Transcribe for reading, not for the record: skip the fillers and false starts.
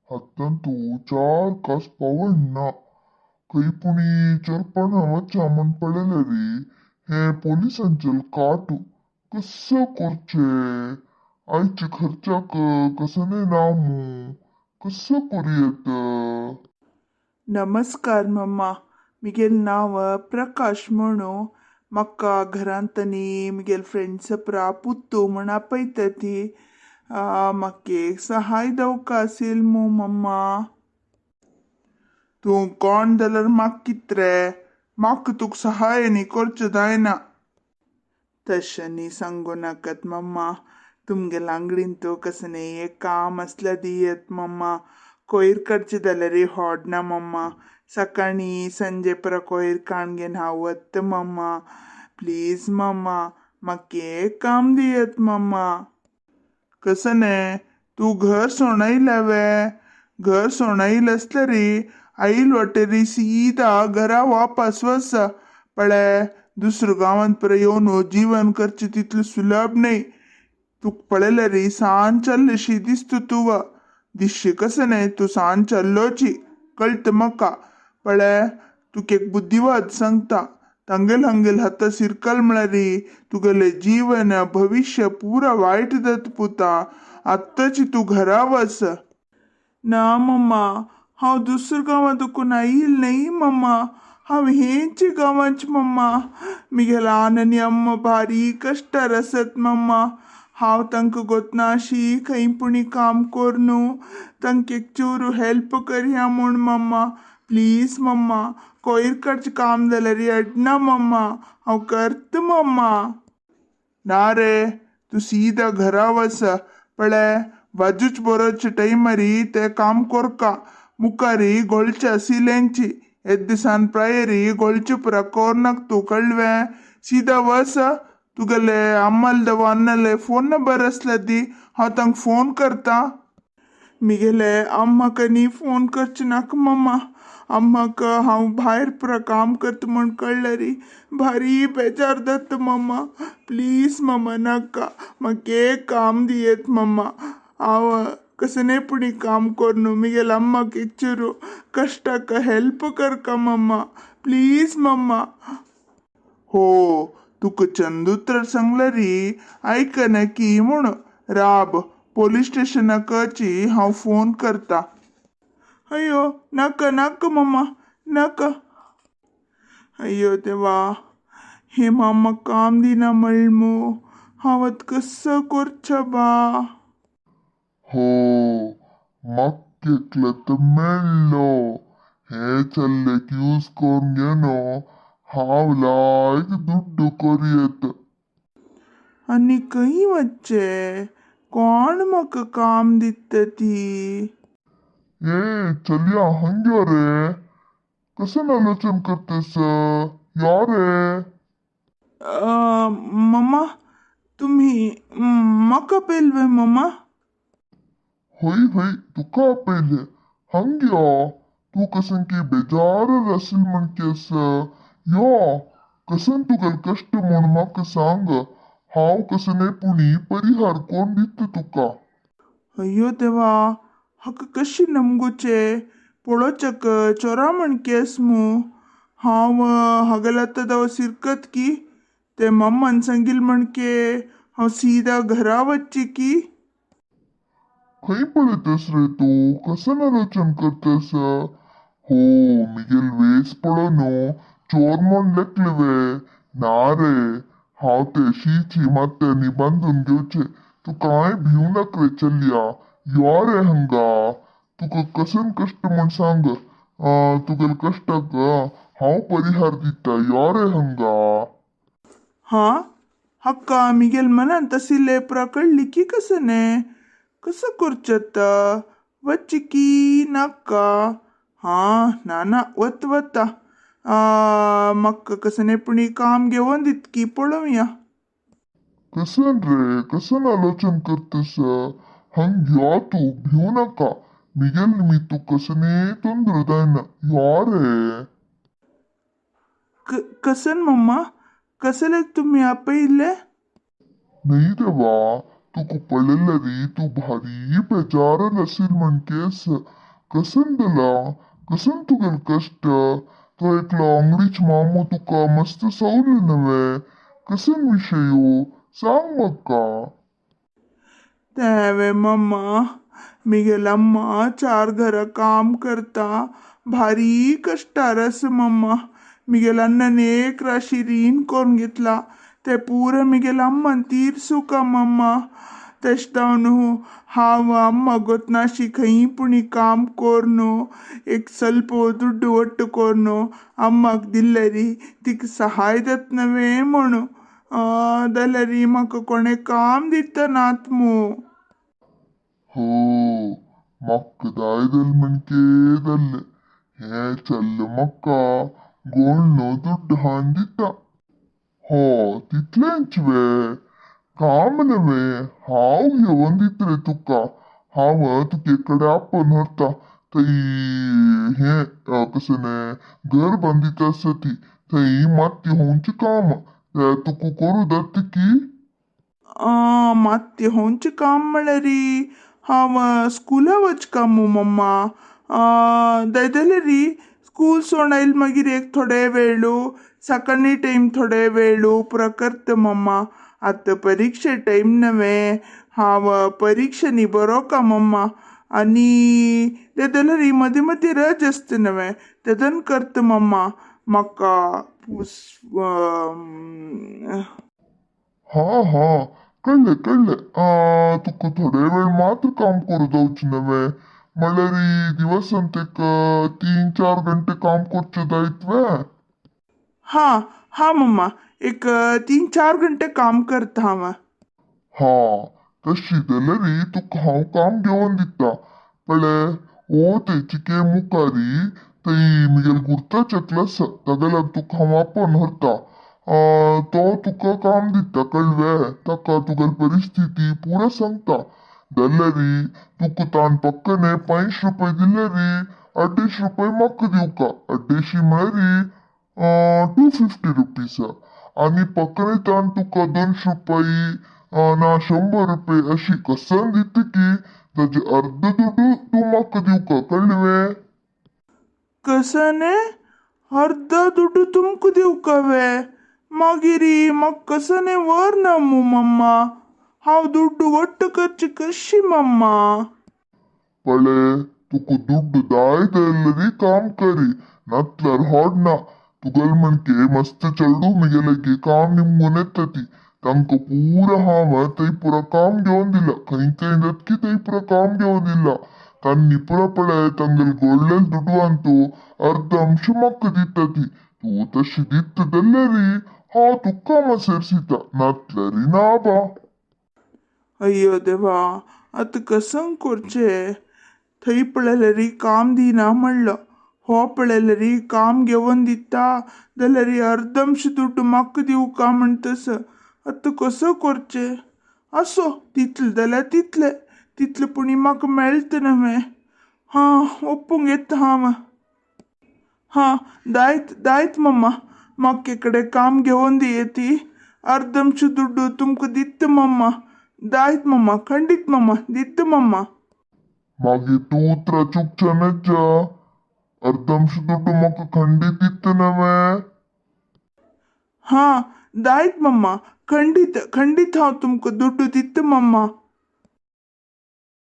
हातांतू चार कास पावण ना. खंय पुणी चोरपणा वचा म्हण पळयल्यार हे पोलिसांचेल काटू. कसं करचे? आयचे खर्चाक कसने ना मू, कसं करूयेत? नमस्कार मम्मा, मिगेल नांव प्रकाश म्हणू. म्हाका घरांतनी मिगेल फ्रेंड्स प्रा पुत्तू म्हण आपयता ती. म्हाका एक सहाय दवका आसील मू मम्मा. तूं कोण जाल्यार म्हाका कित रे, म्हाका तुका सहाय न्ही करचें जायना. तशें न्ही सांगू नाकात मम्मा, तुमगेल्या आंगडीन कसलें एक काम आसल्यार दियत मम्मा. कोयर काडचें जाल्यार होडना मम्मा, सकाळीं संजे परा कोयर काडून घेवन हांव वता मम्मा. प्लीज मम्मा, म्हाका एक काम दियत मम्मा. कसने तूं घर सोणयलें वे? घर सोणयलें आसल्यार आईल वाटेरी सीधा घरा वापस वच. पळय, दुसऱ्या गांवांत पळय येवन जीवन करचें तितलें सुलभ न्हय. तुका पळयल्यार सान चल्लेशी दिसता तूं. दिसशी कसं न्हय, तूं सान चल्लोची कळटा म्हाका. पळय, तुका एक बुद्धिवाद सांगता, तांगेल हांगेल हाता सिरकल म्हळ्यार तुगेलें जीवन भविश्य पुरा वायट जाता पुता. आत्ताची तूं घरा वच. ना मम्मा, हांव दुसऱ्या गांवांत दुखून आयिल न्हय मम्मा, हांव हेंच गांवांच मम्मा. मिगेला आनी अम्मा भारी कश्टार आसत मम्मा. हांव तांकां गोतना अशी खंय पुणी काम करून तांकां एक चूरू हेल्प करया म्हूण मम्मा. प्लीज मम्मा, कोयर काडचें काम जाल्यार अडना मम्मा, हांव करता मम्मा. ना रे, तूं सीधा घरा वच. पळय, वाजूच बरोच टायमारी तें काम कोरका, मुखारी गोळचे आशिल्ल्यांची येद दिसान प्रायरी गोळचे पुरा कोरनाक तूं, कळवें? सीधा वच. तुगेले अम्माल दवा अन्नाले फोन नंबर आसल्यार दी, हांव तांकां फोन करता. मिगेले अम्माक न्ही फोन करचें नाका मम्मा. अम्माक हांव भायर पुरा काम करता म्हूण कळ्ळ्यार भारी बेजार जाता मम्मा. प्लीज मम्मा, नाका. म्हाका एक काम दियत मम्मा. हांव कसलें पुणी काम करून मिगेले अम्माक एक चुरू कश्टाक हेल्प करका मम्मा, प्लीज मम्मा. हो, तुका चंद उतर सांगल्यार आयकना की म्हूण. राब, पोलीस स्टेशनाकची हांव फोन करता. अय्यो, नाका नाका मम्मा, नाका. अय्यो देवा, हे मामा काम दिना म्हळ्ळ मू, हांव आतां कसो करचें बा? हो, म्हाका एकलो तर मेळ्ळो. हे चल्लेक यूज करून घेवन हांव लायक दुड्डू करूं. आनी खंय वच्चें? कोण म्हाका काम दिता ती? ए चलया, हंग यो रे, कसं आलोचन करतेस? यो रे. मम्मा, तुम्ही म्हाका पेलवे मम्मा? हय हय, तुका आपयले. हंग यो, तूं कसं की बेजार आसील म्हण केस. यो, कसन तुगेल कश्ट म्हूण म्हाका सांग, हांव कसने पुणी परिहार कोण दिता तुका. अय्यो देवा, हाका कशी नमगुचे? पळोवच्याक चोरा म्हण केस मू. हांव हागेले आतां दव सिरकत की ते मम्मान सांगील म्हणके हांव सीधा घरा वच्ची की? खंय पळयतस रे तूं? कसन आलोचन करतस? हो, मिगेल वेस पळोवन चोर म्हण लेखले वे? ना रे, हांव ते शीची मात्यांनी बांदून घेवचे. तूं कांय भिवू नाका रे चलया. यो रे हंगा, तुका कसन कश्ट म्हण सांग, तुगेले कश्टाक हांव परिहार दिता. यो रे हंगा. हा, हाका मिगेल मनांत आशिल्लें पुरा कळ्ळी की कसने? कसं करचें आतां? वच्ची की नाका? हा, ना ना, वत वता. म्हाका कसने पुणी काम घेवन दितकी पळोवया. कसन रे, कसन आलोचन करतस? हंग यो, तूं भिवू नाका, मिगेल निमित्त तूं कसने ತೊಂದ್ರೆ जायना. यो रे. कसन मम्मा, कसले तुम्ही आपयले? न्ही देवा, तुका पळयल्यारी तूं भारी बेजारान आसील म्हणके आसा. कसन जाला, कसन तुगेले कश्ट? तो एकलो अंगडीच मामू तुका मस्त सवरलो नव्हे? कसन विशय हो, सांग म्हाका. तेंवे मम्मा, मिगेल अम्मा चार घरां काम करता, भारी कश्टार आसा मम्मा. मिगेल अण्णान एक राशी रीण करून घेतला, ते पुरा मिगेल अम्मान तीर्सुका मम्मा. तेश जावन हांव अम्मा गोतनाशी खंय पुणी काम कोरनु एक ಸ್ವಲ್ಪ ದುಡ್ಡು ಒಟ್ಟು कोरनु अम्माक दिल्लरी तिका सहाय जाता नव्हे म्हणू. जाल्यारी म्हाका कोणें काम दितनात मू. हो, म्हाका जाय जालें म्हणके जालें. हें चल्ल म्हाका गोळनो दुड्ड हाडून दिता. हो, तितलेंच वे? काम नव्हे, हांव घेवन दिता रे तुका. हांव तुगे कडेन आपोवन व्हरता. थंय हें कसलें घर बांदीत आसा ती, थंय माती होवचें काम तें तुका करूं जाता की? मात्य होवचें काम म्हळ्यारी हांव स्कुला वचका मू मम्मा. जाल्यारी स्कूल सोड आयल मागीर एक थोडे वेळू, सकाळी टायम थोडे वेळू पुरो करता मम्मा. आतां परिक्षे टायम नव्हे, हांव परिक्षेनी बरोवका मम्मा. आनी ते जाल्यारी मदीं मदीं रज आसता नव्हे, तेदन करता मम्मा. म्हाका हा हा, कळ्ळें कळ्ळें. तुका थोडे वेळ मात्र काम करूं जावचें नव्हे? म्हणल्यार दिवसांत एक 3-4 घंटे काम करचें जायत वे? हा हा मम्मा, एक 3-4 घंटे काम करता हांव. हा, तशी जाल्यारी तुका हांव काम घेवन दिता. पळय, हो थंय चिके मुखारी थंय म्हगेल्या गुर्ताचो एकलो आसा, ताका लागून तुका हांव आपोवन व्हरता. तो तुका काम दिता, कळ्ळें? ताका तुगेली परिस्थिती पुरा सांगता. जाल्यारी तुका ताण पक्कने 500 रुपये दिल्यारी 250 रुपये म्हाका दिवका. 250 म्हळ्यारी 250 रुपीज. आनी पक्कने ताण तुका 200 रुपये ना 100 रुपये अशी कसन दिता की ताजे अर्ध दुड्डू तूं म्हाका दिवका, कळ्ळें वे? कसने अर्ध दुड्डू तुमकां दिवका वे? मागीर म्हाका कसने व्हर ना मू मम्मा. हांव दुड्डू वट्ट करची कशी मम्मा? पळय, तुका दुड्डू जाय जाल्यारी काम करी, नातल्यार हाडना. तुगेले म्हणके मस्त चेडूं म्हगे लागीं काम निमगून येता ती, तांकां पुरा हांव थंय पुरा काम घेवन दिलां. खंय खंय जातकी थंय पुरा काम घेवन दिलां. तांणी पुरा पळय तांगेले गोडलेले दुडवान तूं अर्द अंश म्हाका दिता ती. तूं तशी दिता जाल्यारी हांव तुका कामां सेरसिता, नातल्यारी ना बा. अय्यो देवा, आतां कसं करचें? थंय पळयल्यारी काम दिना म्हणलो, हो पळयल्यारी काम घेवन दिता जाल्यारी अर्दंश दुड्डू म्हाका दिवका म्हणटस. आतां कसो करचें? आसो, तितलें जाल्यार तितलें, तितलें पुणी म्हाका मेळटा नव्हे. हा, ओप्पूंक येता हांव. हा, दायत दायत मम्मा, म्हाका कडेन काम घेवन दी ती, अर्दंश दुड्डू तुमकां दिता मम्मा. दायत मम्मा, खंडीत मम्मा, दिता मम्मा. मागीर तूं उतरां चुकच्या नज्जा. अर्दंश दुड्डू म्हाका खंडीत दिता नव्हे? हा, दायत मम्मा, खंडीत खंडीत हांव तुमकां दुड्डू दिता मम्मा.